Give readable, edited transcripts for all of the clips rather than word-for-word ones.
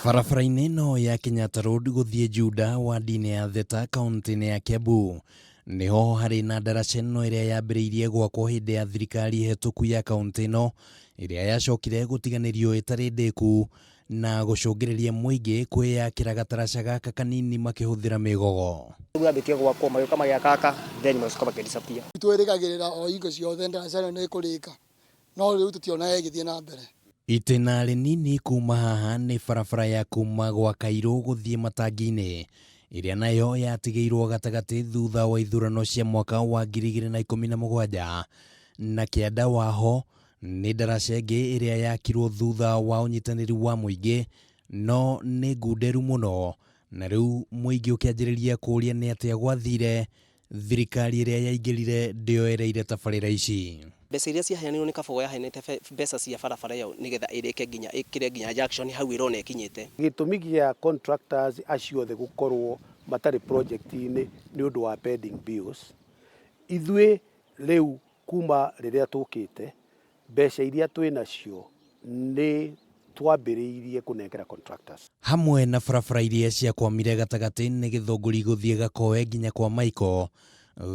Barabara-inĩ ĩno ya Kenyatta Road gũthiĩ Juda wadi-inĩ ya Theta kaunti-inĩ ya Kiambu nĩho harĩ na ndaraca ĩno ĩrĩa yambĩrĩirie gwakwo hĩndĩ ya thirikari hetũku ya kaunti ĩno ĩrĩa yacokire gũtiganĩrio ĩtarĩ ndĩku na gũcũngĩrĩria mũingĩ kwĩyakĩra gataraca gaka kanini makĩhũthĩra mĩgogo. Rĩu yambĩtie gwakwo magĩũka magĩaka then magĩcoka makĩ disappear. Twĩrĩgagĩrĩra o hingo ciothe ndaraca ĩno nĩ ĩkũrĩka no rĩu tũtionaga ĩgĩthiĩ na mbere. Itĩna rĩnini kuma haha nĩ barabara ya kuma gwa Kairũ gũthiĩ Matangi-inĩ ĩrĩa nayo yatigĩirwo gatagatĩ thutha wa ithurano cia mwaka wa 2017 na kĩanda waho nĩ ndaraca ĩngĩ ĩrĩa yakirwo thutha wa ũnyitanĩri wa mũingĩ no nĩ ngunderu mũno na rĩu mũingĩ ũkĩanjĩrĩria kũũria nĩ atĩa gwathire thirikari ĩrĩa yaingĩrire ndĩoereire tabarĩra ici. Mbeca iria ciaheanirwo nĩ Kabogo yaheanĩte mbeca cia barabara ĩyo nĩgetha ĩrĩke nginya ĩkĩre nginya junction hau ĩrona ĩkinyĩte. Gĩtũmi gĩa contractors acio othe gũkorwo matarĩ project-inĩ nĩ ũndũ wa pending bills. Ithuĩ rĩu kuma rĩrĩa tũkĩte mbeca iria twĩ nacio nĩ twambĩrĩirie kũnengera contractors. Hamwe na barabara iria ciakwamire gatagatĩ nĩ Gĩthũngũri gũthiĩ Gakoe nginya kwa Maiko,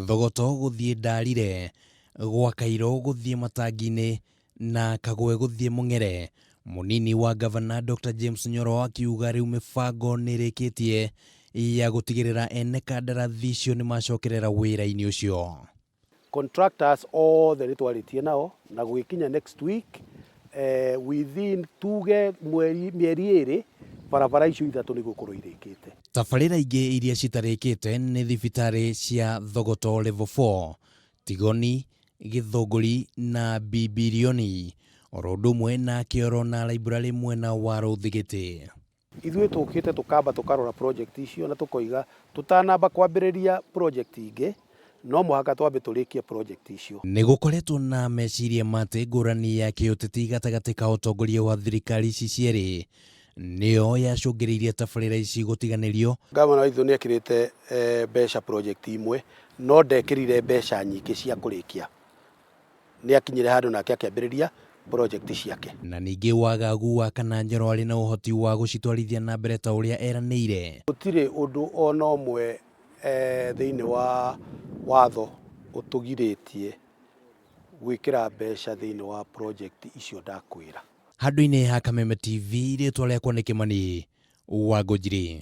Thogoto gũthiĩ Ndarire, gwa Kairũ gũthiĩ Matangi-inĩ na Kagwe gũthiĩ Mũng'ere. Mũnini wa gavana Dr James Nyoro akiuga rĩu mĩbango nĩ ĩrĩkĩtie ya gũtigĩrĩra ene kandarathi icio nĩ macokerera wĩra-inĩ ũcio. Contractors othe nĩ twarĩtie nao na gũgĩkinya next week within tuge mweri mĩeri ĩrĩ barabara icio ithatũ nĩ gũkorwo irĩkĩte. Tabarĩra ingĩ iria citarĩkĩte nĩ thibitarĩ cia Thogoto Level 4, Tigoni, Gĩthũngũri na Bibirioni oro ũndũ ũmwe na Kĩoro na library mwena wa Rũthigĩtĩ. Ithuĩ tũkĩte tũkamba tũkarora project icio na tũkoiga tũtanamba kwambĩrĩria project ingĩ no mũhaka twambe tũrĩkie project icio. Nĩ gũkoretwo na meciria ma atĩ ngũrani ya kĩũteti gatagatĩ ka ũtongoria wa thirikari ici cierĩ nĩyo yacũngĩrĩirie tabarĩra ici gũtiganĩrio. Gavana witũ nĩ ekĩrĩte mbeca project imwe no ndekĩrire mbeca nyingĩ cia kũrĩkia. Nĩ akinyire handũ nake akĩambĩrĩria project ciake. Na ningĩ wagagu wa kana Nyoro arĩ na ũhoti wa gũcitwarithia na mbere ta ũrĩa eranĩire. Gũtirĩ ũndũ ona ũmwe thĩinĩ wa watho ũtũgirĩtie gwĩkĩra mbeca thĩinĩ wa project icio ndakwĩra. Handũ-inĩ ha Kameme TV, rĩtwa rĩakwa nĩ Kĩmani wa Ngũnjiri.